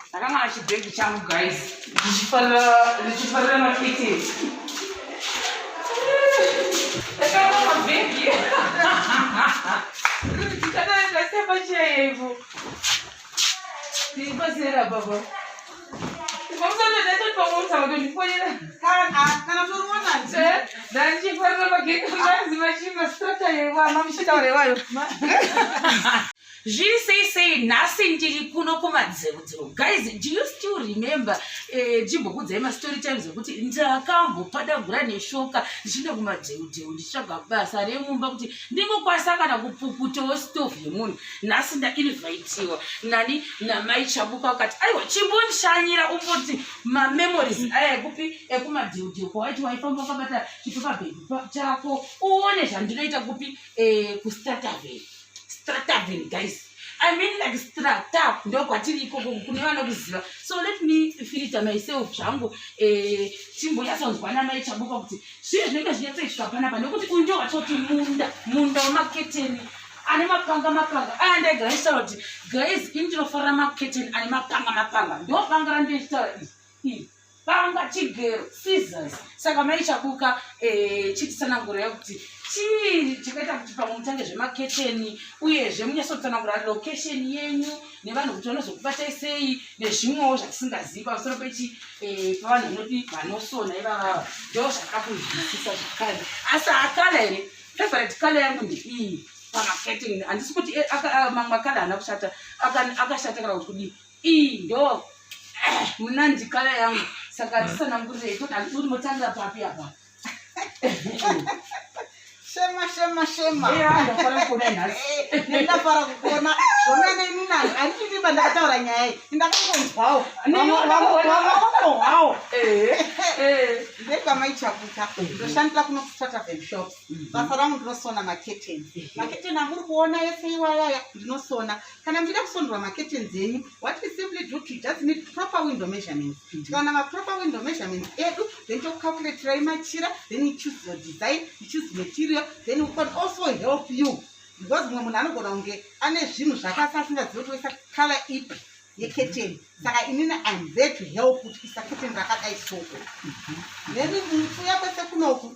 Ndakanga chibhegi changu guys, ndichifarira ndichifarira maketeni. Ndakanga mabhegi. Ndakanga pachevo. Ndiri pasera baba. Zviri sei sei nhasi ndiri kuno kumadzerudzero guys, do you still remember eh, ndimbokudzai eh, mastory times ekuti ndakambopadagura neshoka ndichienda kumadzerudzero ndichitsvaga basa remumba kuti ndingokwanisa kana kupukutawo stove yemunhu. Nhasi ndainvitiwa nani namai Chabuka vakati aiwa chimbondishanyira umboti mamemories aya ekupi ekumadhiudhiu kwawaiti waifamba wakabata chipepa bhegi chako uone zvandinoita kupi eh, kustrataven strataven guys I mean like strata ndokwatiri ikoko kune vanokuziva. So let me filter myself zvangu eh chimbonyatsonzwa namai Chabuka kuti zvii zvinenge zvinyatsoitika panapa nekuti uyu ndio watoti munda munda wemaketeni ane mapanga mapanga aya ndaigara ndichitaura kuti guys ini ndinofarira maketeni ane mapanga mapanga ndo panga randinochitaura iri iri panga chigero scissors saka mai Chabuka eh, chititsanangurira kuti chii chakaita kuti pamwe mutange zvemaketeni uyezve munyatsotsanangura location yenyu nevanhu kuti vanozokubatai sei nezvimwewo zvatisingazivi pamusoro pechi eh, pavanhu vanoti vanosona ivavava ndo zvakakunzwisisa zvakare asi akala here favorite color yangu ndeiyi pamaketeni handisi kuti eh, mamwe makala haana kushata akashata kana kuti kudii iyi ndo eh, munandi kala yangu saka tisanangurirei toti handisi kuti motangira papi apa. Shema shema shema. Yeah, ndafara kukuona nhasi. Eh, ndafara kukuona. Zvona neni nani handiti ndimba ndakataura nyaya iyi. Ndakangonzwawo. Vamwe Eh. Eh. Ndekwa mai Chabuka. Ndoshandira kuno kuStrataven Shops. Basa rangu ndinosona maketeni. Maketeni amuri kuona ese iwayaya ndinosona. Kana muchida kusonderwa maketeni enyu, what we simply do to just need proper window measurements. Tikawana maproper window measurements edu, then tokucalculatirai machira, then you choose your design, you choose material, then we can also help you. Because mumwe munhu anogona kunge ane zvinhu zvakasi asingazivi kuti oisa color ipi yeketeni. Saka inini I'm there to help kuti isa keteni rakadai so. Then muchiuya kwese kunoku,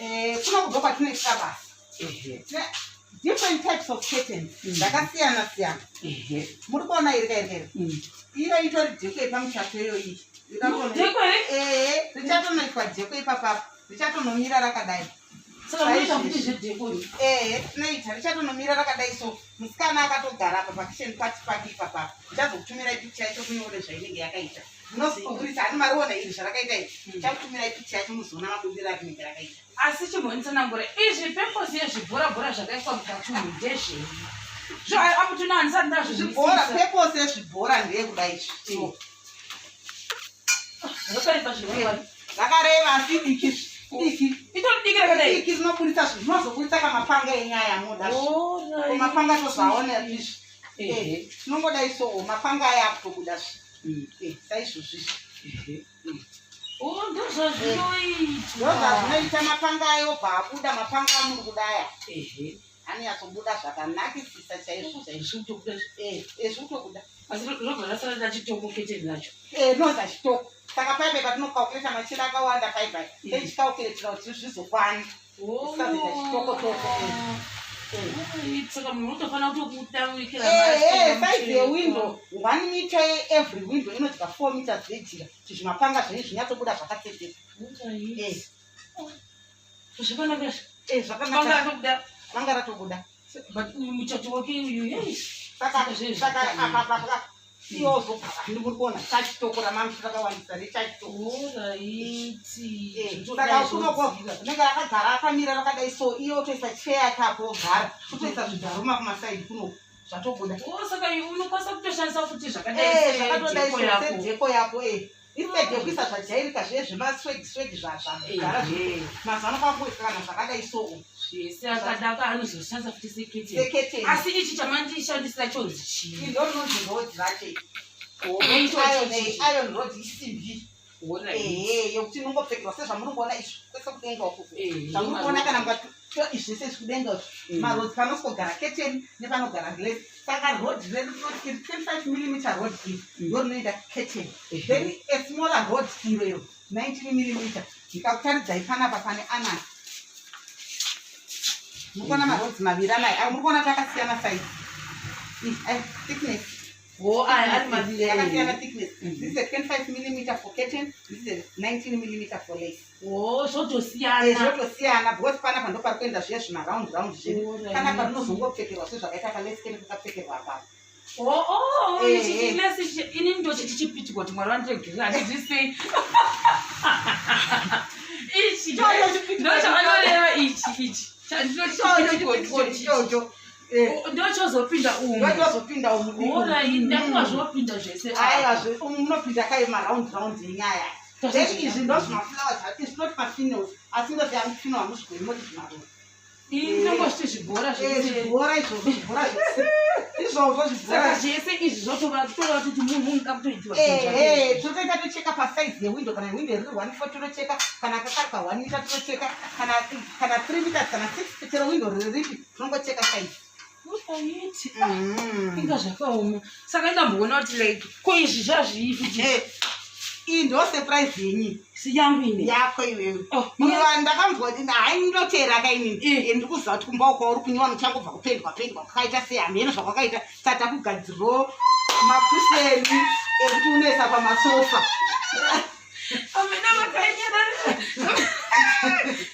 eh, kunoku ndokwatinoitira basa. Different types of curtains dzakasiyana siyana. Muri kuona iri kairi kairi iyo itori dheko yepamuchato iyo iyi Dheko here? Ehe, richatonoitwa dheko ipapapa, richatonomira rakadai. Saka munoita futi zvedheko iri? Ehe, tinoita, richatonomira rakadai so musikana akatogara apa pakitchen party pake ipapapa. Ndichazokutumirai picture yacho muione zvainenge yakaita. Munozoburisa hani mariona iri zvarakaita iri. Ndichakutumirai picture yacho muzoona mabudiro arinenge rakaita. Asi chimbonditsanangura izvi purpose yezvibhora bhora zvakaiswa mukati umu ndezvei? Zvo apo tuna handisati ndazvizvibhora ndazvizwisisa. purpose yezvibhora ndeyekudai izvi. So Zvakareba zvirongwa. Rakareba asi diki diki. Itori diki rakadai. Diki rinoburitsa zvinhu zvinozoburitsa kamapanga enyaya amoda. Alright. Mapanga tozvaona izvi. Ehe. Eh, tinongodai so mapanga aya akutobuda zvi. Eh, saizvozvi izvi. Ehe. Oh, ndozvazvinoitwa. Ndozvazvinoita mapanga ayo obva abuda mapanga amuri kudaya. Ehe. Anonyatsobuda zvakanakisisa chaizvo chaizvo. Zviri kutobuda. Eh, eh, zviri kutobuda. Asi zvobva zvasara nachitoko keteni racho. Eh, rinoza chitoko. Saka paipai patinocalculata machira akawanda paipai. Tichicalculatira kuti zvizokwani. Tisazoita chitoko toko. Eh. Saka munhu unotofanira kutokutawikira Eh, eh, size yewindow 1 meter every window inodya 4 meters dzejira kuti zvimapanga zvenyu zvinyatsobuda zvakatsetseka. Eh, Zvakanaka. eh, zvakanaka. Panga ratobuda. Panga ratobuda. But uyu muchato wake uyu hey. Saka Saka zvinhu saka zvakanaka. apa apa iwo uzobva ndiri kuona chachitoko ramamshi rakawandisa rechachitoko. Alright. Eh, saka kunoko rinenge rakagara akamira rakadai so iye otoisa chair yake apo ogara otoisa zvidharuma kumasaidi kunoku zvatobuda. Oh, saka unokwanisa kutoshandisa futi zvakadai Eh, zvakatodai sedheko so yako. sedheko yako eh. Instead yekuisa zvajairika zviye zvemaswegi swegi zvagara Ehe. mazuva ano kwakuisa kana zvakadai so Zvese akadaka anozoshandisa futi seketeni. seketeni. Asi ichi chamandishandisira chonzi chii? Ndo rinonzi rod racho. Oh, Iron ichi. iron rod isimbi. Ehe, yekuti inongopfekerwa sezvamuri kuona izvi kwese kudenga uku, zvamuri kuona kana mukatora izvi zvese izvi kudenga izvi, marods panosvigara curtain nepanogara lace. Saka rod redu rinoti iri 25 millimeter rod iri ndo rinoenda curtain, then a smaller rod iro iro 19 millimeter. Ndikakutaridzai panapa pane anasi, muri kuona marods maviri anaya aya, muri kuona takasiyana size, thickness. Oh, aya ari maviri. Yakasiyana thickness. This is a 25 millimeter for curtain, this is a 19 millimeter for lace. Oh, zvotosiyana. Zvotosiyana because panapa ndo pari kuenda zviya zvima round round zvedu. Panapa rinozongopfekerwa sezvakaita kalace kene kakapfekerwa apapo. Oh, ichi lace ini ndochi chichipitwa kuti Mwari vandiregerera, handizvisei ichi ndo chavanoreva ichi chandinoti. Ichocho. Ndochozopinda umu. Ndochozopinda umu. Alright, ndakuva zvopinda zvese. Aiwa, umu munopinda kai maround round enyaya. Then izvi ndo zvimaflowers, izvi not mafinials, asi ndo zvamufinal hamuzvigoni, moti zvimaruva. Inongozviti zvibhora zvese. Zvibhora izvozvo, zvibhora zvese izvozvo, zvibhora. Saka zvese izvi zvotova toreva kuti munhu unoda kutoitiwa zvinhu zvake. Ehe, totoita tocheka pasaizi yewindow. Kana window riri 1,4 totocheka, kana kakari ka 1 meter totocheka, kana 3 meters, kana 6, chero window riri ripi tinongocheka size. Alright. Inga zvakaoma. Saka ndamboona kuti like ko izvi zvazviipi? Iyi ndo surprise yenyu. Yangu ine. Yako iwewe. Oh, Iwa ndakanzwa kuti hai, ndinoteera kainini. Ndiri kuziva kuti kumba uko uri kunyiwa muchangobva kupendwa pendwa kwakaita sei, hameno zvakwakaita. Saka takugadzirawo macushion ekuti unoisa pamasofa. Amena vakanyarara.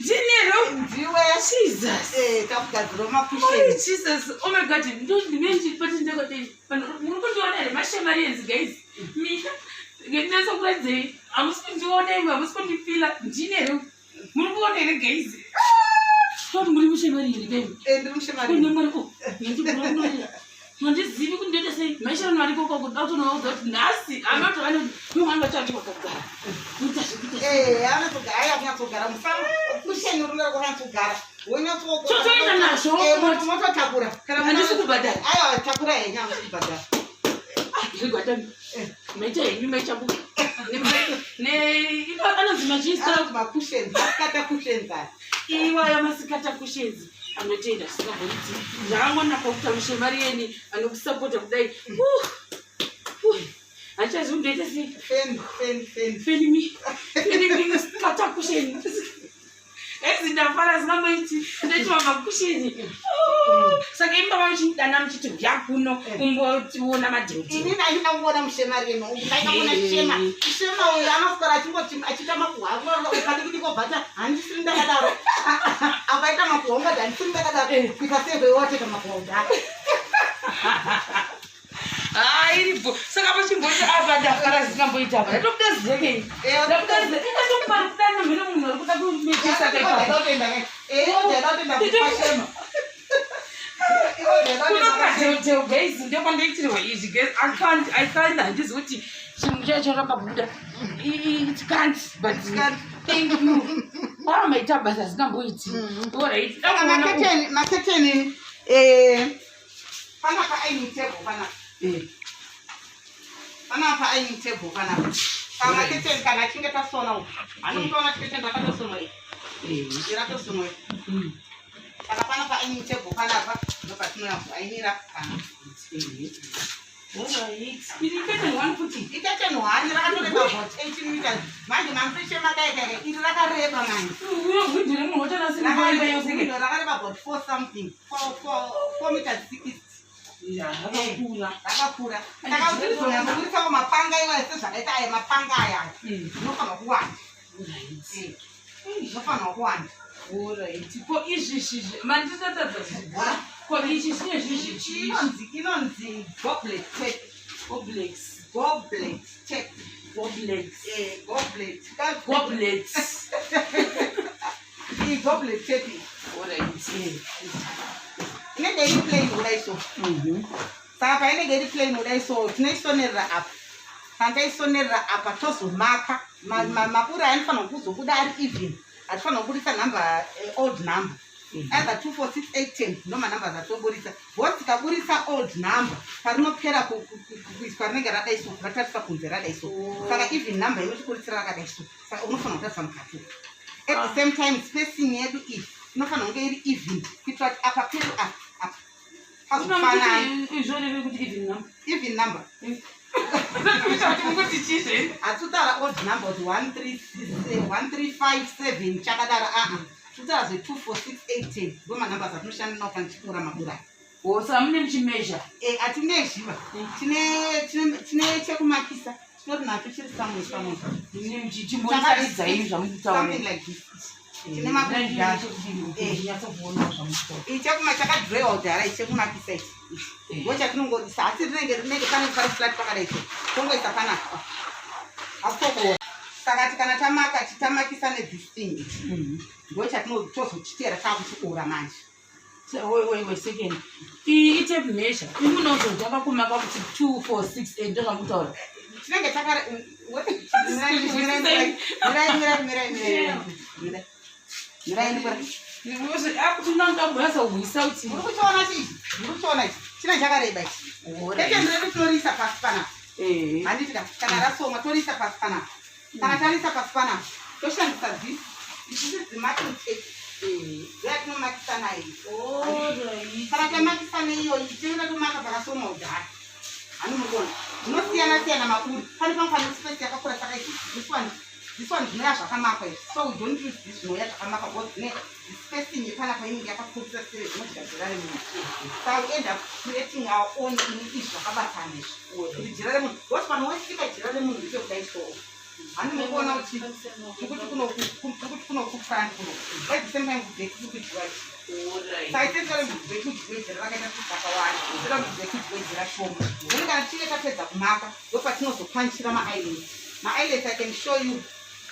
Ndinero. Ndiwe. Jesus. Takugadzirawo Oh, macushion. Jesus. Oh my God. Ndo ndinenji pati ndakati. Muri kundiona here mashamarians, guys? Mina. Ngendinasa kuradzei. Hamusi kundiona imi, hamusi kundifila. Ndinero. Muri kuona here, guys? Toti muri mushamari here guys? Ndiri mushamari. Kune mwari ko. Ngendikuona. Handizivi kuti ndoita sei. Maisharano ariko koko kuda kutonovaudza kuti nhasi anoti vane mwana vacho vakagara. Kuita zvekuita. Anotsogara, aya kunyatsogara musango, cushion rinoda kunyatsogara. Totoenda nazvo. Mototakura. Kana Handisi kubhadhara. Aiwa, takura henyu, hamusi kubhadhara. Zvigwatani. Maita henyu maichabuka. Ne anonzi machista. Anonzi macushions, masikata cushions aya. Iwaya masikata cushions anotenda zvisingamboiti. Zvakangonaka kuita mushemari yeni anokusapota kudai. Uh, uh. Handichazivi kuti ndoita sei. Fan, fan, fan. Fenimi. Fenimi sikata cushion. Ezi ndafara zingamboiti. Ndoitwa macushion. Saka imba vachidana muchiti huya kuno umbotiona madhoti. Ini ndaida kuona mushemari eno, ndaida kuona shema. Shema uyu anoswera achingoti achiita makuhwa padikidikobvata, "Handisiri ndakadaro." Akaita makuhwa ungati, "Handisiri ndakadaro." Kuita sevhe watoita makuhwa kudhara. Ah, iripo. Saka pachimboti apa ndafara zingamboita apa. Ndatobuda zeke. Ndabuda zeke. Ingatopari kudana mhino munhu ari kuda kumechesa kaipa. Kwashema. Kuno guys, ndio kwandaitirwa izvi, guys. I can't, handizi kuti chinhu chacho charamba kubuda. It can't, but thank you. Ah, maita basa zingamboiti. Alright. Saka maketeni panapa ironing table panapa. Panapa ironing table panapa. Saka maketeni kana achinge tasona uku, anomutoona chiketeni rakatosonwa iri, rakatosonwa iri. Saka panapa ironing table panapa ndo patinouya kuainira panapa. Alright. Iri curtain one futi. Iketeni one rakatoreba about 18 meters. Manje mamupishe makaikaika, iri rakareba manje. Uyo hwindi remunhu watanasira imba yose. Window rakareba about 4 something, 4 meters 60. Ya, rakakura. Rakakura. Saka kuti rizonyatsoburitsawo mapanga iwayo sezvakaita aya mapanga aya, zvinofanirwa kuwanda. Zvinofanirwa kuwanda. Alright. Ko izvi zvizvi mandisatadza zvibhora. Ko ichi chine zvizvi chii? Inonzi goblet tape. Goblex. Goblet tape. Goblex. Goblet. Goblets. Iyi goblet tape iyi. Alright. Inenge iri plain kudai so. Saka painenge iri plain kudai so, tinoisonerera apa. Pandaisonerera apa tozomaka maburi anofanirwa kuzobuda ari even. Hatifanirwa kubudisa number, odd number. Either 2 4 6 8 10 ndo manumbers atinoburitsa. Because tikaburitsa old number parinopera kuiswa rinenge radai so, ratarisa kunze radai so. Saka even number inotiburitsira rakadai so. Saka unofanira kutarisa mukati. At the same time spacing yedu iyi inofanira kunge iri even kuitira kuti apa pedu apa apa pazofanana. Izvoreve kuti even number. Even number. Hatitaura odd number kuti 1 3 1 3 5 7 chakadaro aa. Tutaura zve 2 4 6 8 10 ndo manumbers atinoshanda nawo kana tichitora mabura. Oh, saka mune muchimezha? Eh, atimezhiva. Tine chekumakisa. Tinori nacho chiri somewhere somewhere. Mune muchichimbotaridza ini zvamukutaura. Something like this. Tine makuda. Nyatsokuona zvamukutaura. Ichi chekuma chakadrewa kudhara ichi chekumakisa ichi. Ndo chatinongoisa asi rinenge pane pari flat pakadai so. Tongoisa panapa. Asitokuona. Saka kana tamaka titamakisa ne this thing ichi. Ndo chatinotozochitera takuchiora manje. Wait, second. Iyi itape measure. Imunozotanga kumaka kuti 2 4 6 8 ndo zvamukutaura. Chinenge chakare mirai mirai mirai mirai mirai. Mirai ndikura. Akutinangabasa kuisa kuti. Muri kuchiona chii? Muri kuchiona ichi? Chinenge chakareba ichi. Kete redu tinoriisa pasi panapa. Handiti ka kana rasomwa toriisa pasi panapa. Kana tarisa pasi panapa toshandisa this. This is the marking tape. Ndeyatinomakisa nayo. Kana tamakisa neiyoyi tinoenda tomaka pakasomwa kudhara. Hani muri kuona zvinosiyana siyana maburi. Pane pamwe pane space yakakura saka ichi this one this one zvinouya zvakamakwa izvi. So we don't use this zvinouya zvakamakwa because zvine spacing yepanapa inenge yakakurisa sere zvinodya jira remunhu. Saka we end up creating our own izvi zvakabatana izvi. Kuti jira remunhu because panowesika jira remunhu ndechekudai so. Hani muri kuona kuti tikuti kuno kufront kuno. At the same time kuback kuri kudyiwa ichi. Saka tese kuti back kudyiwe jira rakaita zvakawanda. Toda kuti back kudyiwe jira shoma. Then kana tichinge tapedza kumaka ndopatinozopanchira maeyelets. Maeyelets I can show you.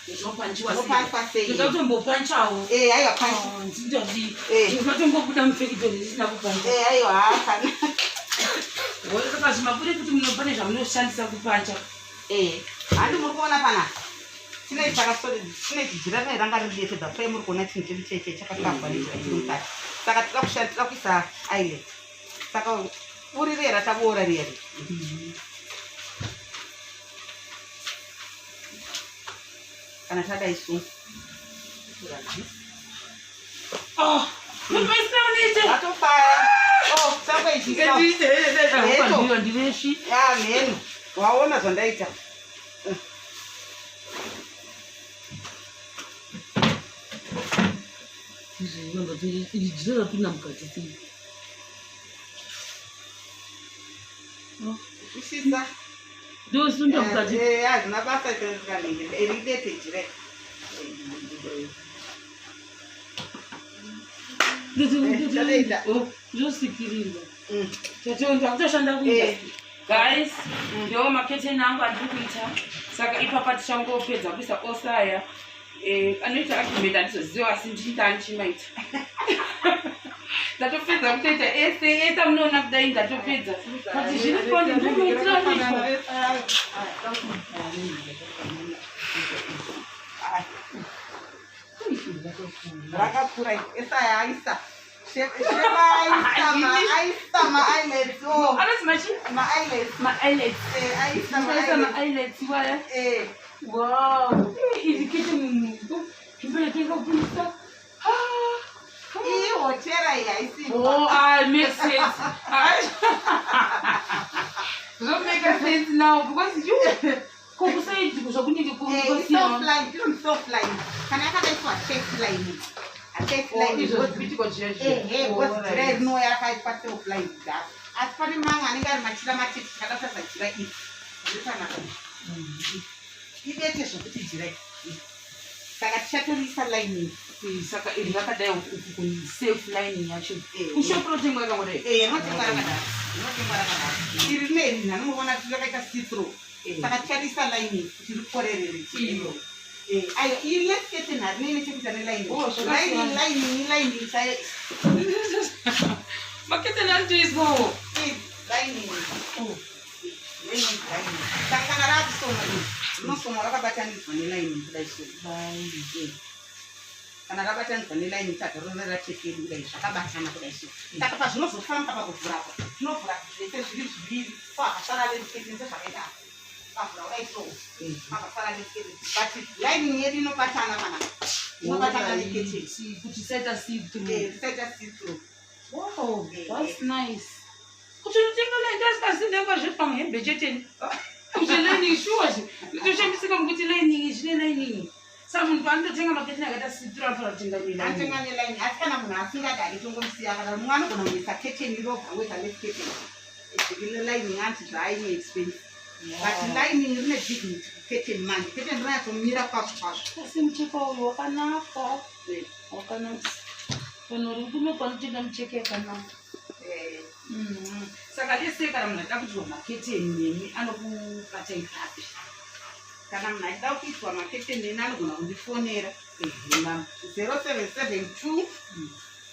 Zvinopanchiwa sei? Zvinopanchwa sei? Ndoda kutombopanchawo. Eh, aiwa pancha. Ndindodi. Eh. Ndinotombobuda mufekitori ndisina kupancha. Eh, aiwa hapana. Saka zvimaburi kuti muno pane zvamunoshandisa kupancha. Eh, handi muri kuona panapa. Chine chakasori chine chijira rine ranga riri dete that's why muri kuona chinhu chedu cheche chakakavwa nejira chiri mukati. Saka tinoda kushanda tinoda kuisa eyelet. Saka buri riya rataboora riya riya. Kana tadai so. Oh, munoisa unoite. Atofara. Oh, saka ichi. Ndiyo ndireshi. Ya mheno. Waona zvandaita. Iri jira rapinda mukati sei? Kushisa. Ndosunda mukati. Eh, hazvina basa kanenge. Iri dete jira. Ndosikirira. Takutoshanda kuita. Guys, ndiwo maketeni angu andiri kuita. Saka ipapa tichangopedza kuisa osaya. Anoita argument handizoziva asi ndini ndichimaita. Ndatopedza kutoita ese ese amunoona kudai ndatopedza. But zviripo ndomaitira anoitwa. Rakakura esaya aisa. Shema aisa ma aisa ma eyelets. Oh. Anonzi machi? Ma eyelets. Ma eyelets. Eh, aisa ma Aisa eyelets. ma eyelets waya. Eh. Wow. Iri kete munhu. Nzvimbo yatenga kupisa. Iyi hotera iyi haisi. Oh, ah, it makes sense. Ah. Zvino make sense now because you kokusaidi zvakunenge Eh, kusiyana. soft line, ino soft line. Kana yakadaiswa shape line. Shape line. Izvo zvipitiko zviya zviya. Ehe, because jira rinouya rakaitwa self line kudhara. Asi pane mamwe anenge ari machira matete chakada kutarisa jira iri. Riri panapa. Idete zvokuti jira iri. Saka tichatorisa lining. Saka iri rakadai uku ku safe line yacho. Eh. Kushop rotengwa rakangodai. Eh, rinotengwa rakadaro. Rinotengwa rakadaro. Iri rine rinhu anomuona kuti rakaita see-through. Saka ticharisa lining kuti rikorerere Iro. Eh, ayo iri yesiketi harinei nechekuita nelining. Oh, zvakasiyana. Lining, lining, lining chaiyo. Maketeni anotoiswawo. Iri lining. Lining, lining. Saka kana raakusonwa iri, rinosonwa rakabatanidzwa nelining kudai so. Eh. Kana rabatanidzwa nelining, tagara latex yedu kudai, zvakabatana kudai. So saka pazvinozofamba pakuvhura apa, tinovhura zvese zviri zviviri, so hakasara lace curtain sezvakaita apa. Ukavhura kudai, so pakasara lace curtain, but lining yedu inobatana panapa, inobatana necurtain. Kuti isaita see through. Isaita see through. Wow, that's nice. Kuti unotenga lining, asikazindenga zvepamwe hembe chete. Kuti lining sure zve. Nditoshamisika kuti lining zvine lining. Saka munhu paanototenga maketini akaita see through, anofanira kutenga nelining. Anotenga nelining, asi kana munhu asingadi, tongomusiya. Kana mumwe anogona kuisa curtain robva ngoisa lace curtain lining, anti zvaaine expensive, but lining rine dignity curtain manje, curtain rinonyatsomira kwazvo kwazvo. Asi mucheka uyu wakanaka. Wakanaka. Vanhu vari kuno panotenga micheka yakanaka. Saka lese kana munhu achida kuitirwa maketeni nemi, anokubatai papi? Kana munhu achida kuitwa maketeni neni, anogona kundifonera. Mama. 0772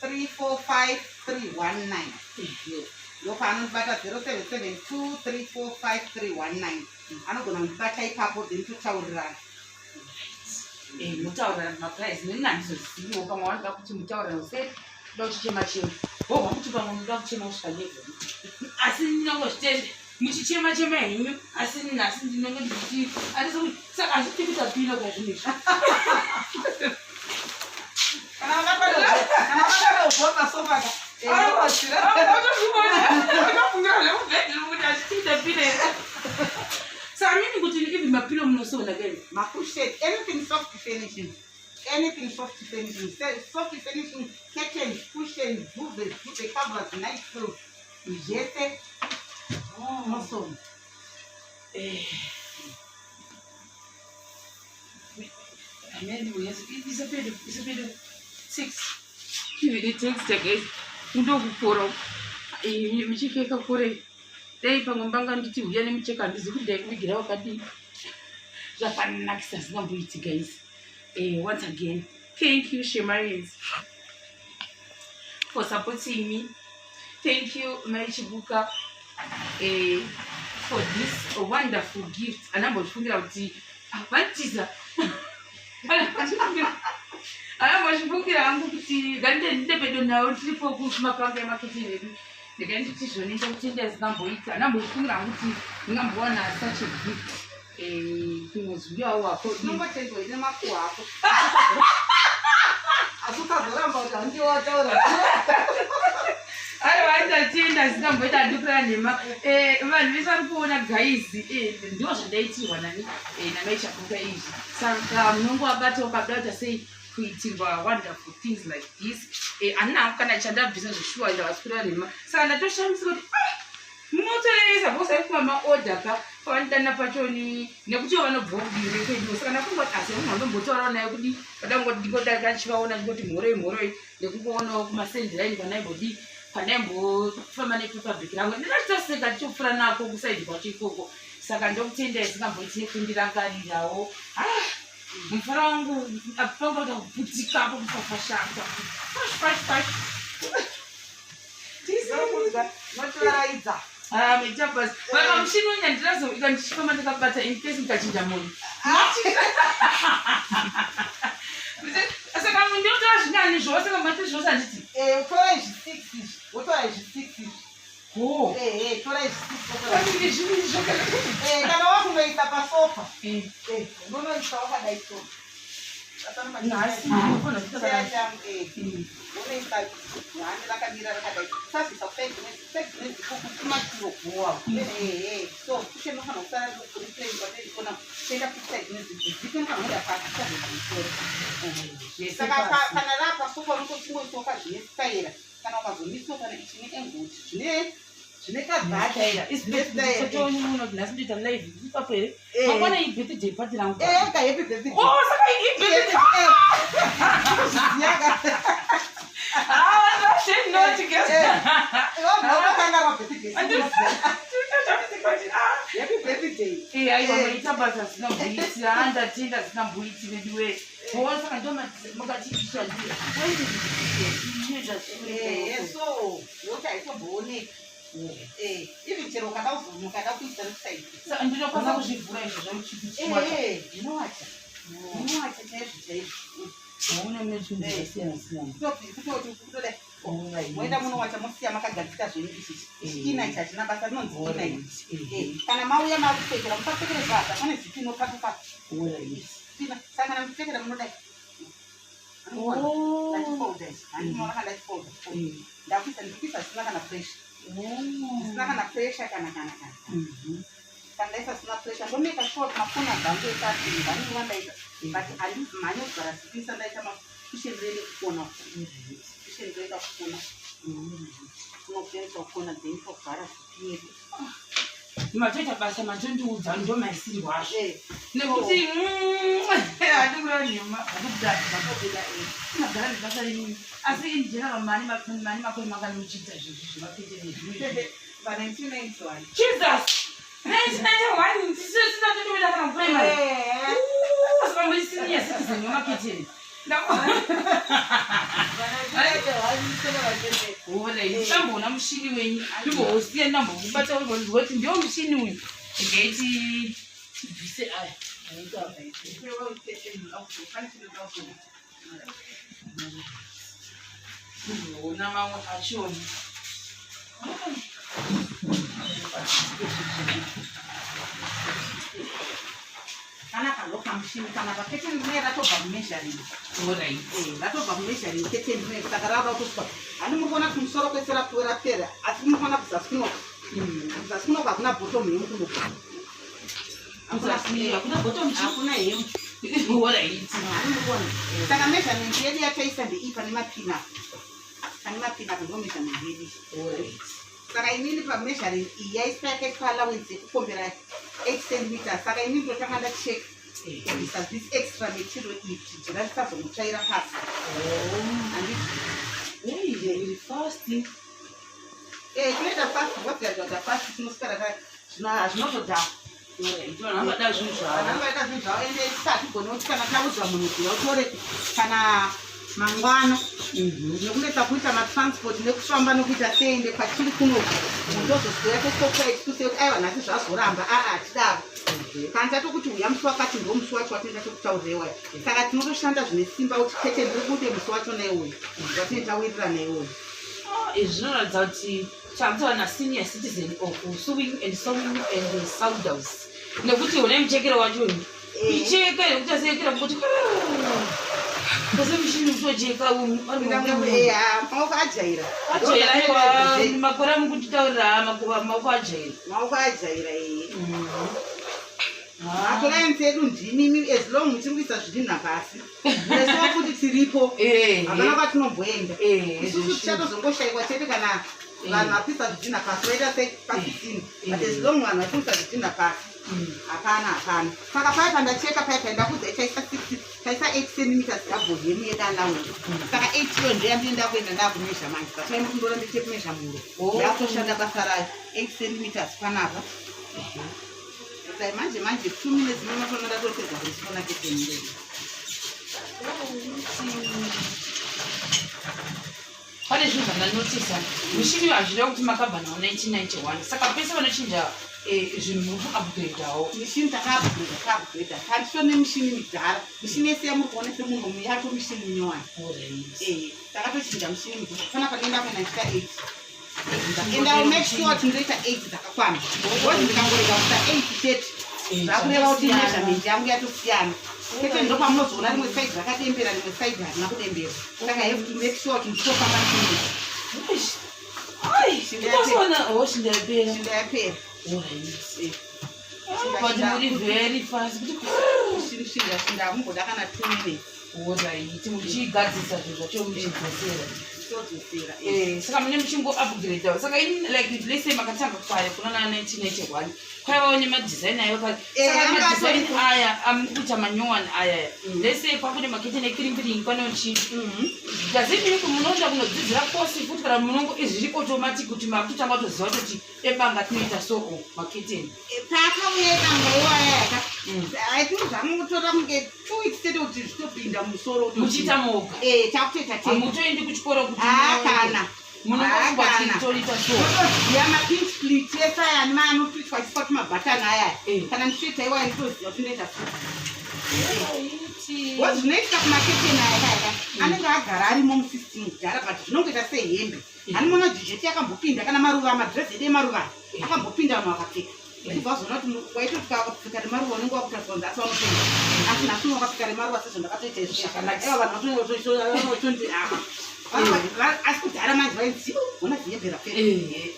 345 319. Ndopaanondibata, 0772 345 319. Anogona kundibata ipapo, then totaurirana. Mutaurirana maprice. Neni handizoziviwo, pamwe vanoda kuti mutaurirana se kuda kuchichema chema vobva kuti pamwe munoda kuchema kusvika level, asi ndinongozvitende muchichema chema henyu, asi nhasi ndinonge ndichiti andisi saka hazviti kuita pillow kwazvinhu izvi. Kana vakada pasofa ka. Akafungira zvemubedroom kuti achitiita pillow. Saka mini kuti even mapillow munosona kene? Macushion, anything soft furnishing, anything soft furnishing, soft furnishing, curtains, cushions, duvets, duvet covers, night clothes, zvese nosona. Ameni, isepedo isepedo six even texture, guys, undokukora micheka yakakora. Dai pamwe mbanga nditi huya nemucheka, handizi kuti ndaikuvigira wakadii. Zvakanakisa zvingamboiti, guys. Once again, thank you, Shemarians, for supporting me. Thank you, Maichibuka, for this wonderful gift. Anambozvifungira kuti vantiza, anambozvifungira hangu kuti ngandinde ndinde pedo nawo, tiripo kumapanga emaketeni edu. Ndikainditi zvoni ndakutenda zingamboita, anambozvifungira hangu kuti ndingambowana such a gift kumwedzi uyawo wako. Unongotendwa ine makuhwa ako, asi usazoramba kuti handiwo wataura. Aiwa, ndatenda zingamboita, handikura nhema. Vanhu vese vari kuona, guys, ndo zvandaitirwa nani namaichabuka izvi. Saka munongovabata ukada kuita sei kuitirwa wonderful things like this. Handina kana chandabvisa zveshuwa, ndavaswira nhema. Saka ndatoshamisika kuti, ah, munotorevesa because aikuva maorder ka pavanodana pachoni nekuti vanobva kudire kwedu. Saka ndakungoti asi munhu andombotaurawo naye kudi vadangoti ndingodarika ndichivaona, ndingoti mhoroi mhoroi, nekungoonawo kumasendiraini pandaimbodii, pandaimbofamba nepaper rangu, ndinachitoseka tichopfuura nako kuside kwacho ikoko. Saka ndokutendai singamboiti nekundirangarirawo. Ah, mufaro wangu panga kuita kuputikapo kufafashaka fash fash fash. Notivaraidza. Metabas vaka muchini unya ndirazoita ndichifamba ndakabata in case mukachinja munhu. Saka ndinotora zvingani zvose kamati zvose, handiti? Tora izvi six izvi, wotora izvi six izvi. Ho. Ehe, tora izvi six, wotora. Panenge zviviri zvakana. Kana wakunoisa pasofa, unonoisa wakadai so. Nhasi ndinofanira kuita Cheya changu, unoisa one rakamira rakadai, usabvisa kuside dzine kumatiro. Ehe, so cushion unofanira kusara riri plain kwataikona kuenda kuside dzine zipo, inofanira kuenda pasi, usabvisa musoro. Saka kana raapasofa, unongochingoisoka zvine staira. Kana ukazomisawo kana ichine angle, zvine kagata. Nhasi ndoita live ipapo here? Mangwana ibirthday party rangu. Ka happy birthday. Oh, saka ibirthday. Yaka. Ah, shame not guys. Unokanganwa birthday. Happy birthday. Aiwa, maita basa zingamboiti. Ndatenda zingamboiti veduwe. Saka ndo mukatiishandira. So yokuti haitombooneki, even chero ukada ukada kuisa nekuside. Saka ndinokwanisa kuzvivhura izvo zvamuchikuchiwacha? Zvinowacha, zvinowacha chaizvo chaizvo. Maona mune zvinhu zvakasiyana siyana. Kutodai moenda munowacha mosiya makagadzika zvenyu ichi chikina ichi hachina basa rinonzi kina ichi. Kana mauya makupfekera musapfekere zvadza pane zipi inopatuka kina. Saka kana muchipfekera munodai ndachifolda ichi handinoona kana ndachifolda ndakuisa ndikuisa zvisina kana pressure zvisina kana pressure kana kana kana kana ndaisa zvisina pressure ndomeka sure kuti makona dzangu ese asimba anenge ndaisa but handizimhanye kugara zipisa ndaita makushen rene kukona kushen rega kukona kunokuendesa kukona then togara zipi yedu. Matoita basa matondiudza ndomaisirwo azvo nekuti handikura nhema magara nebasa renyu asi in general mani mani makore mangani muchiita zvinhu zvemapete nezvimwe? Pa 1991. Jesus, 1991 tisina totoenda kana kuprimary. Saka muri senior citizen wemaketeni. Ndamboona mushini wenyu ndimbousiya ndambokubata kuti ndiwo mushini uyu. Regai tibvise aya. Ona mamwe achona. Kanaka ndokamushini kana paketeni rine ratobva kumeasuring. Ratobva kumeasuring keteni rine saka rava kutosvika. Hani muri kuona kuti musoro kwese rapuwe rapera asi muri kuona kuzasi kunoku. Kuzasi kunoku hakuna bottom hem kunoku. Kuzasi hakuna bottom chi? Hakuna hem. Hani muri kuona. Saka measurement yedu yataisa ndeiyi pane mapina. Pane mapina ndo measurement yedu. Saka inini pameasuring iyi yaiswa yakaitwa allowance yekukombera 8 centimeters. Saka inini ndotanga ndacheka kubvisa this extra material iyi kuti jira risazomutsvaira pasi. Handiti? Iri fast. Tinoita fast because yadhadha fast tinoswera hazvinotodhakwa. Vanhu vanoda zvinhu zvavo. Vanhu vanoda zvinhu zvavo ende hatigoni kuti kana taudzwa munhu kuti utore kana mangwana nekunetsa kuita matransport nekufamba nekuita sei ende kwatiri kunoku mundozoswera tostopa excuse yekuti aiwa nhasi zvazoramba aa hatidaro. Kana tatokuti uya musi wakati ndo musi wacho watinoita tokutaurirewa. Saka tinotoshanda zvine simba kuti kete ndiri kude musi wacho naiwoyo watinenge tawirirana iwoyo. Izvi zvinoratidza kuti takutova nasenior citizen of sewing and sewing and sawdust nekuti une muchekero wacho uyu icheka yekuti asekera kuti kose mushini kutocheka. Maoko ajaira. Ajaira aiwa makore amukutitaurira maoko ajaira. Maoko ajaira ee. Maclients edu ndimimi as long muchiri kuisa zvidhinha pasi. Nesuwo futi tiripo. Hapana kwatinomboenda. Isusu tichatozongoshaikwa chete kana vanhu vakuisa zvidhinha pasi vaita sei pasisina. But as long vanhu vachikuisa zvidhinha pasi hapana hapana. Saka paya pandacheka paya pandakuudza taisa 6 taisa 8 centimeters double hem yedu allowance. Saka 8 iyo ndoyandinoenda kuenda ndakumeasure manje. That's why mukundora nditape measure muro. Ndakutoshanda basa rayo 8 centimeters panapa. Dai manje manje 2 minutes munotoona ndatopedza kurisona keteni redu. Pane zvinhu zvandanotisa mushini hazvireva kuti makabva nawo 1991 saka pese vanochinja zvinhu muri kuupgradeawo. Mishini takaupgrade takaupgrade handito nemishini midhara. Mishini yese yamuri kuona semuno yato mishini minyowani. Takatochinja mishini midhara. Panapa ndinoenda kuenda ndichita 8. And I will make sure kuti ndoita 8 dzakakwana. Because ndikangorega kuita 8 chete zvakureva kuti measurement yangu yatosiyana. Kwete ndo pamunozoona rimwe side rakadembera rimwe side harina kudembera. Saka I have to make sure kuti nditofamba chimwe. Ndikosona oh shinda yapera. Shinda yapera. But muri very fast kuti Shinda shinda hakumboda kana 2 minutes. Alright, muchigadzisa zvinhu zvacho muchidzosera. Todzosera. Saka mune muchingo upgrade. Saka in like let's say makatanga kare kuna na 1991 kwaivawo nemadesign ayo kare. Saka madesign aya amukuita manyowani aya. Let's say kwakune maketeni ekirimbiringi kwanochi. Does it mean kuti munoenda kunodzidzira kosi futi kana munongo izvi zviri automatic kuti makutotanga kutoziva kuti ebanga tinoita so o maketeni? Paakauya ebanga iwaya yaka I think zvangotora kunge 2 weeks chete kuti zvitopinda mumusoro kuti Muchiita moga. Takutoita tega. Hamutoendi kuchikoro kuti Haa kana. munongofunga Haa, kuti kana. toita so. Totoziva mapin split ese aya ani maanopitwa achiiswa tumabhatani aya. Eh. Kana ndichitoita iwaya nditoziva kuti ndoita so. Alright. What zvinoitika kumaketeni aya kaya anenge agara arimo musystem kudhara, but zvinongoita sehembe. Hanimona georgette yakambopinda, kana maruva, madress edu emaruva akambopinda, vanhu vakapfeka. Uchibva wazoona kuti waitoti wakapfeka remaruva unenge wakutarisa kunzi asi vanopenga, asi nhasi unge wakapfeka remaruva sezvo ndakatoita izvi. Zvakanaka. Aiwa, vanhu vatondi asi kudhara manje vainzi, "Ona zihembe rapfeka."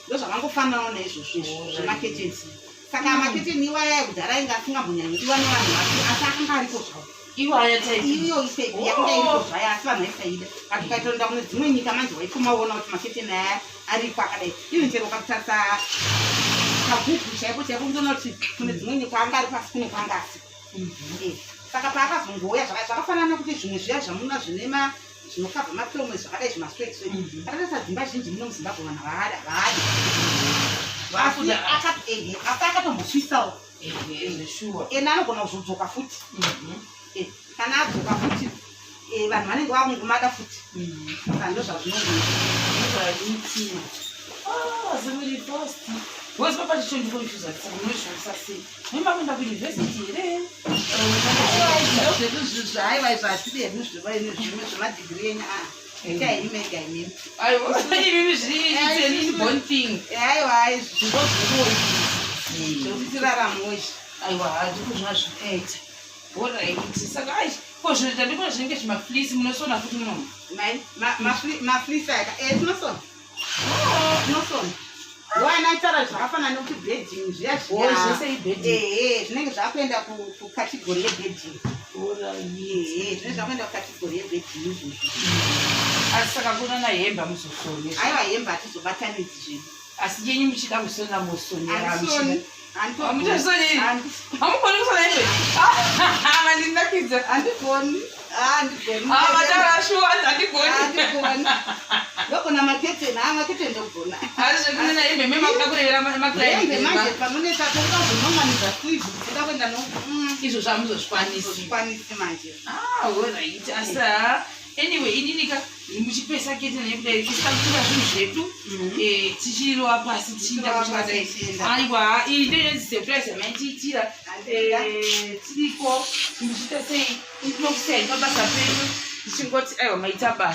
Ndozvakangofananawo naizvozvo izvo zvemaketeni. Saka maketeni iwaya ekudhara ainge asingambonyanyodiwa nevanhu vacho, asi akanga ariko zvawo. Iwaya type. Iyo isepi yakanga iriko zvayo, asi vanhu vaisaida. But ukaitoenda kune dzimwe nyika manje, waitomaona kuti maketeni aya ariko akadai. Even chero ukatarisa paGoogle chaipo chaipo, unotoona kuti kune dzimwe nyika anga ari pasi, kune kwanga asiko. Saka paakazongouya, zvakafanana nekuti zvimwe zviya zvamuna zvine zvinokavha mafilms zvakadai, zvimaswetswet, akatarisa dzimba zhinji muno muZimbabwe, vanhu havadi, havadi. Asi asi akatombosvisawo. Zveshuwa. Ena anogona kuzodzoka futi. Kana adzoka futi, vanhu vanenge vakungomada futi. Saka ndozvazvinongoita. Zimuri fast because papa chichondiconfusa kuti munozvishandisa sei? Memakuenda kuyunivhesiti here? Zvedu zvaiva izvo, hatidi hedu zvimwe zvemadhigiri enyu. A, itai mega imimi. Aiwa, imimi zviri, it's an inborn thing. Aiwa, zvindozviriwo izvi zvekuti tiraramewo izvi. Aiwa, handiko zvazvikaita. Alright, saka ai, ko zvinoita ndikona zvinenge zvimafleece, munosona futi munomu? Mafleece aka, tinosona, tinosona. Wanaitara zvakafanana nekuti bedding zviya. Oh, zvese ibedding. Ehe, zvinenge zvakuenda kucategory yebedding. Ehe, zvinenge zvakuenda kucategory yebedding izvozvo. Asi saka kuna nahembe muzosone? Aiwa, hembe hatizobatanidzi zvedu. Asi yenyu muchida kusona mosonera? Handisoni. Hamuchasoni? Hamugoni kusona hembe? Mandinakidza. Handigoni, handigoni. Mataura shuwa, handigoni. Handigoni. Ndogona maketeni, ha, maketeni ndogona. Asi zvekunena hembe memakuda kurevera hembe maclient? Manje panonetsa toda kuzononganidza sleeve, toda kuenda no Izvo zvamuzozvikwanisi. Zvikwanisi manje. Ah, alright. Asi ha, anyway, ininika muchipesa keteni yekudai, tisakutora zvinhu zvedu, tichirova pasi, tichienda. Tichirova pasi, kuchakadai. tichienda. Aiwa, iyi ndo inonzi surprise yamaitiitira. Tiriko muchiita sei, tinokusiyai pabasa pedu, tichingoti aiwa, maita basa.